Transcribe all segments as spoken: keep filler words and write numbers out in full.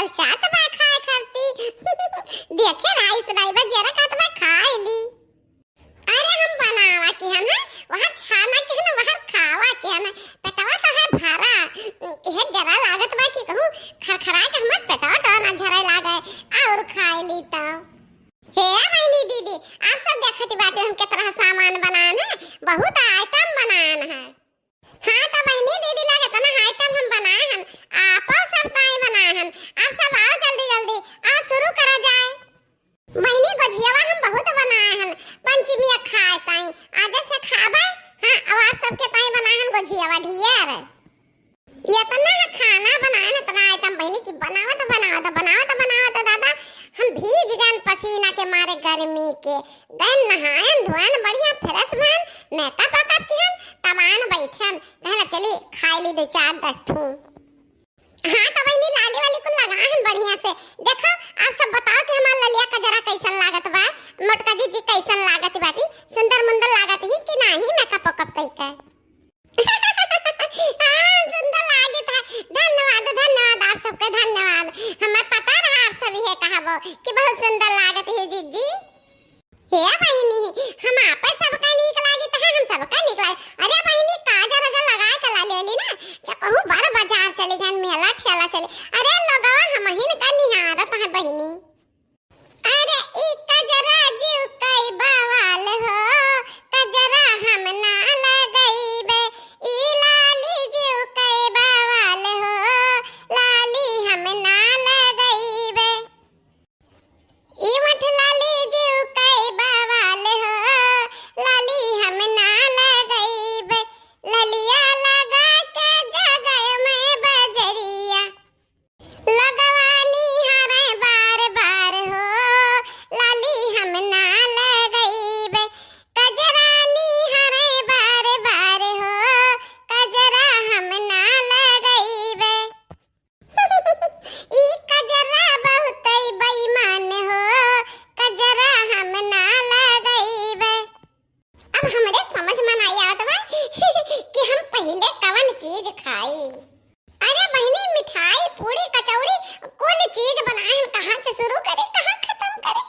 ललचात बा खाए खाती। देखे राइस नाई बा, जरा कहत बा खाए ली। अरे हम बनावा के हन, हैं? वहाँ छाना के हन, वहाँ खावा के हन। पेटवा तो है भरा। यह डरा लागत बा कि कहूँ खरखरा के हमार पेटवा तो ना झरे लागे और खाए ली तो। हे बहिनी दीदी, आप सब देखत बाटे हम कितना सामान बनान है, बहुत आइटम बनान है। हाँ तो बहिनी दीदी लगे इतना आइटम हम बनाए हन, आपो सब ताई बनाए हन, आप सब आओ जल्दी जल्दी, आओ शुरू करा जाए। बहिनी गोझियावा हम बहुत बनाए हन, पंचमी खाए ताई, आज से खाबे। हाँ, अब आप सबके ताई बनाए हन गोझियावा ढेर। इतना खाना बनाए न, इतना आइटम बहिनी कि बनावत, बनावत, बनावत, बनावत दादा हम भीज गए पसीना के मारे गर्मी के। गए नहाएन धोएन बढ़िया फ्रेश भएन, मेकअप वेकअप किहन, तब आन बैठेन, कहना चली खाए ली दो चार दस ठू। हाँ तो बहिनी लाली वाली कुल लगाए हन बढ़िया से। देखो आप सब बताओ कि हमार ललिया कजरा कैसन लागत बा, मोटका जीजी कैसन लागत बाटी, सुंदर मुंदर लागत ही कि नाही मेकअप वेकअप कई के। हाँ, सुंदर लागत है। धन्यवाद, धन्यवाद, आप सबके धन्यवाद। हमें पता रहा आप सब ये कहबो कि बहुत सुंदर लागत है जीजी। हे बहिनी, हम आपे सबका नीक लागत है, हम सबका नीक लागे। अरे बहिनी, काजर अजर लगाए के ला लेली ना, जब कहूँ बड़ बाजार चली गन, मेला ठेला चली, अरे लोगवा हमहिन का निहारत है बहिनी। अरे ई कजरा जीव कई बवाल हो, कजरा हम ना लगइबे, ई लाली जीव कई बवाल हो, लाली हम ना लगइबे। ई मठ लाली जीव कई बवाल हो, लाली हम ना लगइबे, ललिया लगा के जगय में बजरिया। लगवा निहारे बार बार हो, लाली हम ना लगइबे। कजरा निहारे बार बार हो, कजरा हम ना लगइबे। ई कजरा बहुतै बेईमान हो, कजरा हम ना लगइबे। अब हमरे समझ में नाई आवत बा कि हम पहिले कवन चीज खाई। अरे बहिनी, मिठाई, पूड़ी, कचौड़ी, कुल चीज बनाए हम कहाँ से शुरू करी, कहाँ खत्म करी?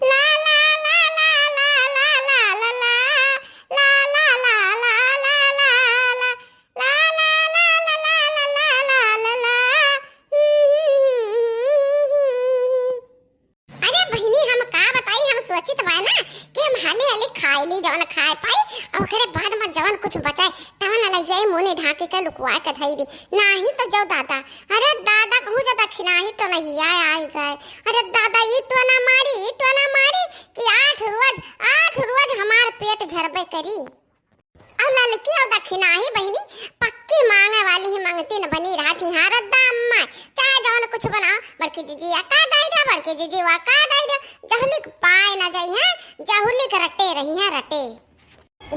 ला, ला, ला। अरे बहिनी, हम का बताई, हम सोचित बा ना कि हम हाली हाली खाए ली, जवन खाए पाई, और ओकरे बाद में जवन कुछ बचाए, तवन ले जाए, मुंह ढांकी के लुकवा के धई दी। नाही तो जो दादा, अरे दादा, कहूँ जो दखिनाही टोनहिया आई गए। अरे दादा, ई टोना मारी, ई टोना मारी कि आठ रोज, आठ रोज हमार पेट झरबे करी। और ललकी और दखिनाही बहिनी पक्की मांगे वाली ही, मंगती न बनी रहती। हाँ रद्दा अम्मा, चाहे जवन कुछ बनाओ, बड़की जीजी या का दे दे, बड़की जीजी वा का दे दे, जहुलिक पाए ना जाई है, जहुलिक रटे रही है, रटे।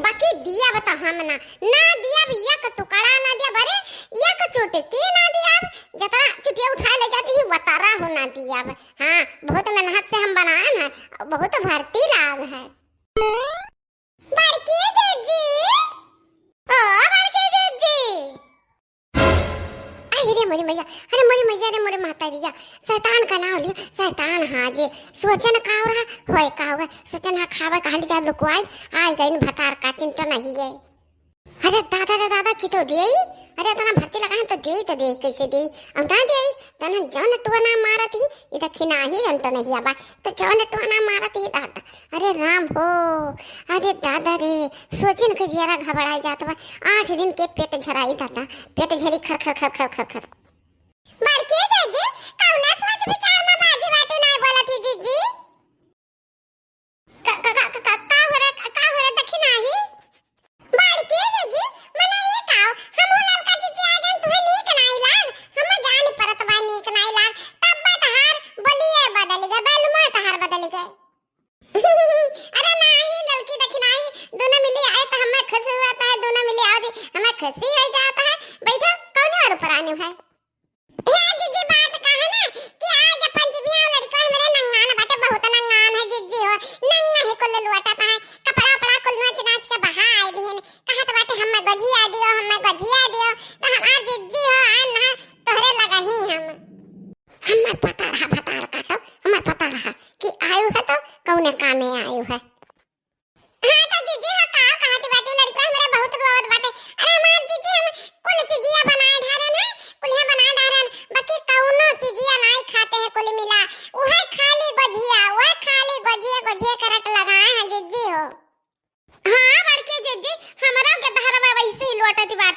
बाकी दिया बता हम ना, ना दिया, एक टुकड़ा ना दिया, अरे एक चुटकी ना दिया, जतना चुटिया उठाए ले जाती ही, वतारा हो ना दिया। हाँ, बहुत मेहनत से हम बनाए हैं, बहुत भर्ती लाग है। बड़की जीजी, ओ बड़की जीजी। अरे मोरी मैया, अरे मोरी मैया, अरे मोरी माता रिया, शैतान का नाम लिया, शैतान। हाँ जे, सोचन का हो रहा, होए का होगा, सोचन हाँ खावे कहाँ ले जाए लुकवाए, आई गई भतार का चिंता नहीं है। अरे दादा रे दादा, की तो देई, अरे इतना भर्ती लगा है तो देई तो देई, कैसे देई, अब ना देई, तने जौन टोना मारत ही, इधर खिनाही रंट नहीं आबा, तो जौन टोना मारत ही दादा, अरे राम हो, अरे दादा रे, सोचिन के जियरा घबराई जात बा, आठ दिन के पेट झराई दादा, पेट झरी खर खर खर खर खर खर। बड़की जीजी, कौना सोच विचार में बाजी बाटू नाय बोलत ही जीजी? का, का, का, का, का, का हो रे, का, का हो रे, देखी नाही? बड़की जीजी, मने ई काओ, हम ललका जीजी आ गन, तुहे नीक नाही लाग, हम जान परत बा नीक नाही लाग, तब बा तहार बोलिए बदल गए, बेलमो तहार बदल गए। अरे नाही, ललकी देखी नाही, दोनों मिली आए तो हमें खुश हुआ था, दोनों मिली आओ दी, हमें खुशी हो जाता है। बैठो, कौन और परानी है? हे जीजी, बात का है ना कि आज पंचमी आओ लड़का हमरे नंगान बाटे, बहुत नंगान है जीजी हो, नंगा ही कुल लुअटत है, कपड़ा उपड़ा कुल नाच नाच के बहा आए दिहन, कहत बाटे हमें गोझिया दियो, हमें गोझिया दियो, तो हमार जीजी हो आन ना तोहरे लगा ही हम।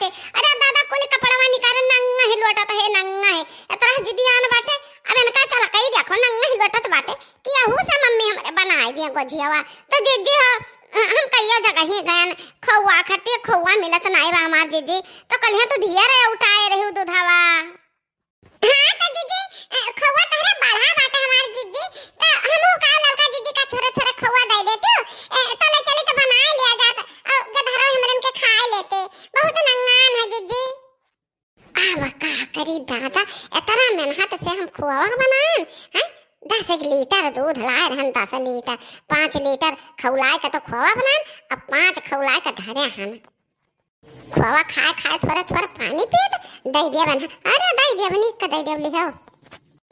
अरे दादा, कुल कपड़वा निकारे, नंगा ही लोटत है, नंगा है। एतना जिदियान बाटे, अब इनका चला कही देखो, नंगा ही लोटत बाटे कि अहू से मम्मी हमरे बनाए दिए गोझियावा। तो जिज्जी हो, हम कइया जगह ही गयन, खोआ खातिर खोआ मिलत नाई बा हमार जिज्जी। तो कलिया तू धिया रहे उठाए रही दुधावा। हाँ तो जीजी, अ, खोआ तोहरे बढ़ा बाटे हमार जीजी, तो हमहू का ललका जीजी का थोरे थोरे खोआ दे देती, ए, तो ले चली तो बनाए लिया जात, अ, गदहरा हमरन के खाए लेते, बहुत नंगान है जीजी। अब का करी दादा, इतना मेहनत से हम खोआ बनाएन, हैं? दस लीटर दूध लाए रहन, दस लीटर, पाँच लीटर खौलाए के तो खोआ बनाएन, अब पाँच खौलाए के धरे हन। खोवा खाए खाए थोड़ा थोड़ा पानी पीत, दई दिया बना। अरे दई दिया बनी का दई दिया लिहो।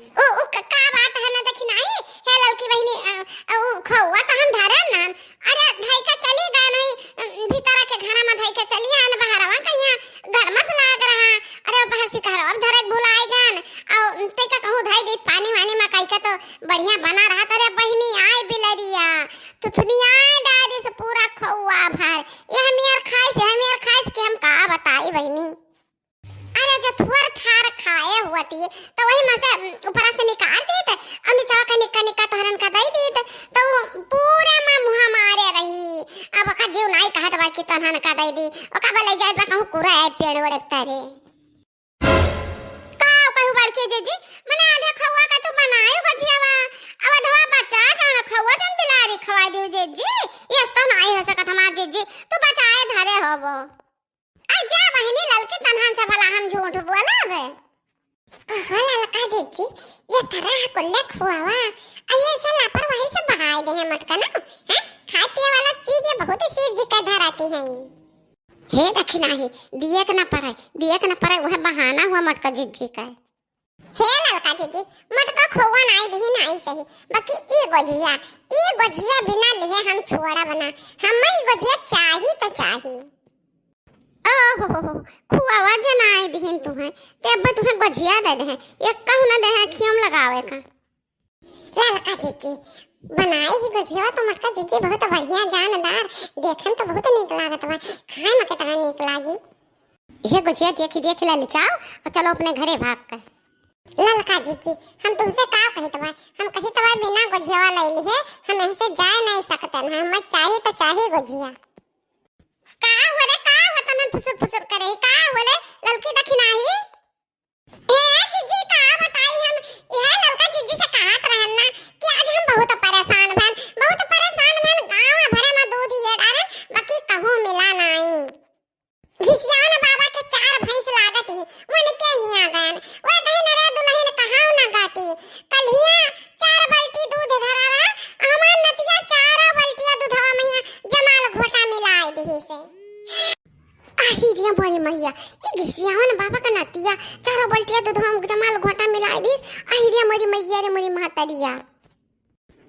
ओ, ओ, क-, का बात है ना देखी नाही? हे ललकी बहिनी, अ, अ, उ खोवा तो हम धरे ना। अरे धई के चली गए नहीं, अ, भीतर के घरा में धई के चली आन बहरवा कहिया गरमस लाग रहा। अरे बाहर से घरवा में धरे के भुलाई गन। औ ते का कहूँ धई दीत पानी वानी में कई के तो बढ़िया बना रहा। अरे बहिनी आए बिलरिया, थुथुनिया डारिस पूरा खोवा भर। यह मेर खाइस, यह मेर खाइस कि हम का बताई बहिनी। अरे जो थुअर थार खाए हुआ थी, तो वही में से, उम, ऊपर से निकाल दीत, और नीचवा का निक्का निक्का तोहरन का दई दीत, तो वो पूरा में मुँह मारे रही। अब ओका जीव नाई कहत बा कि तोहरन का दई दी, ओका बा ले जाए बा कहूँ कुरा है पेड़ ओड़ एक तरे। का कहू बड़की जीजी, मने आधे खौआ का तू बनाए गोझियावा, अब अधवा बचा जान खौआ जन बिलारी खवाई दियो जीजी, ये तो नाई हो सकत हमार जीजी, तू बचाए धरे होबो। आ जा बहिनी ललकी तनहन से भला हम झूठ बोलब। कहो ललका जीजी, ये तरह कुल्ले खुआवा, अब ये ऐसा लापरवाही से बहाए दे हैं मटका ना, हैं? खाए पिए वाला चीज ये बहुत ही चीज जी के धराती हैं। हे दखिनाही, दिए के न परे, दिए के न परे, वह बहाना हुआ मटका जीजी का। हे ललका जीजी, मटका खोवा नाई दिही नाई सही, बाकी ई गोझिया, ई गोझिया बिना लिहे हम छोड़ब ना, हमें ई गोझिया चाही तो चाही। ओहो, खुआवा जनाई दिहिन तुहें, ते अब्बा तुहें गोझिया दे देहें, एक कहू ना देहें अखियों में लगावे का। ललका जीजी, बनाई ही गोझिया तो मटका जीजी बहुत बढ़िया जानदार, देखन तो बहुत नीक लागत बा, खाए में कितना नीक लागी। ये गोझिया देखी देखी ले ले जाओ और चलो अपने घरे भाग के। ललका जीजी, हम तुमसे का कहित बा, हम कहित बा बिना गोझिया ले लिए हम यहाँ से जाए नहीं सकते ना, हमें चाही तो चाही गोझिया। का हो रे, का हो तनन फुसुर फुसुर करे, का हो रे ललकी दखिनाही? ए जीजी, का बताई हम, यह ललका जीजी से कहत रहन ना कि आज हम बहुत परेशान भन, बहुत परेशान भन, गाँव भरे में दूध ये डारन, बाकी कहूँ मिला नाई। घिसियावन बाबा के चार भैंस लागत ही, वन के हिया गन, वह दहिन रे दुल्हन कहाऊ न गाती, कल्हिया चार बाल्टी दूध धरा रहा, हमार नतिया चार बाल्टिया दूधवा में जमाल घोटा मिलाए दिही से। आही रे मोरी मैया, ई घिसियावन बाबा का नतिया चारों बल्टिया दूधवा में जमाल घोटा मिलाए दीस। आही रे मोरी मैया रे मोरी महतरिया।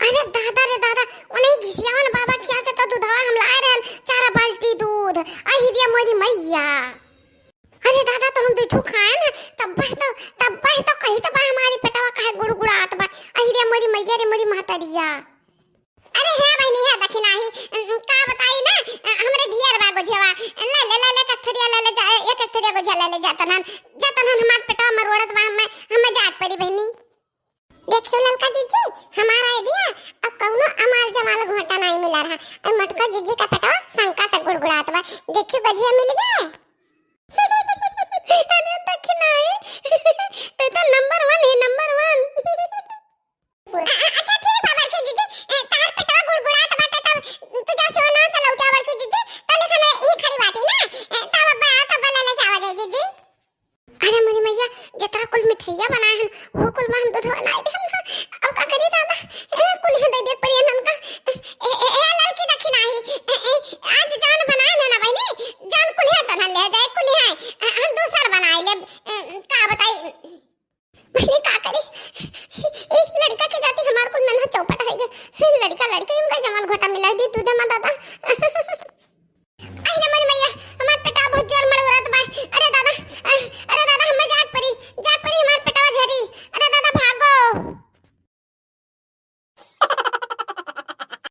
अरे दादा रे दादा, उन्हीं घिसियावन बाबा खिया से तो दूधवा हम लाए रहन चार बाल्टी दूध। आही रे मोरी मैया। अरे दादा, तो हम दुठू खाए ना, तब तो, तब तो कही तो बा हमारी पेटवा काहे गुड़गुड़ात बा। आही रे मोरी मैया रे मोरी महतरिया। अरे हे बहिनी, हे दखिनाही, अ, अ, का बताई ना, अ, हमरे धियर बा गोझियावा, ले, ले, ले, ले, एक थरिया ले, ले जा, एक, एक थरिया गोझिया ले, ले जा तनन, जा तनन हमार पेटवा मरोड़त बा, हमें, हमें जात पड़ी बहिनी। देखियो ललका जीजी, हमारा idea, अब कौनो अमाल जमाल घोटा नहीं मिला रहा, अब मटको जीजी का पेटवा शंका से गुड़गुड़ात बा, देखियो गोझिया मिल गए। अरे दखिनाही, ते तो number one है, number one। अ-, अ-, अच्छा ठीक बा बड़की जीजी, अ, तहार पेटवा गुड़गुड़ात बाटे तब तू जा सोना से लौटिया बड़की जीजी, तनी खने ई खड़ी बाटी ना, अ, तब अब्बा आओ तब ले ले जावा जाए जीजी। अरे मोरी मैया, जतरा कुल मिठाइया बनाए हन, वो कुल में हम दूध बनाए दे हम ना। अब का करी दादा, ए, कुल है दे दे परियन का। ए, ए, ए, ललकी दखिनाही, ए, ए, आज जान बनाए ना ना बहिनी, जान कुल है तो ना ले जाए, कुल है, अ, हम दूसर बनाए ले, अ, का बताई। बहिनी का करी, ई लड़का के जाती हमार कुल मेहनत चौपट होइ गए। लड़का लड़के इनका जमाल घोटा मिलाई दी, दूधे में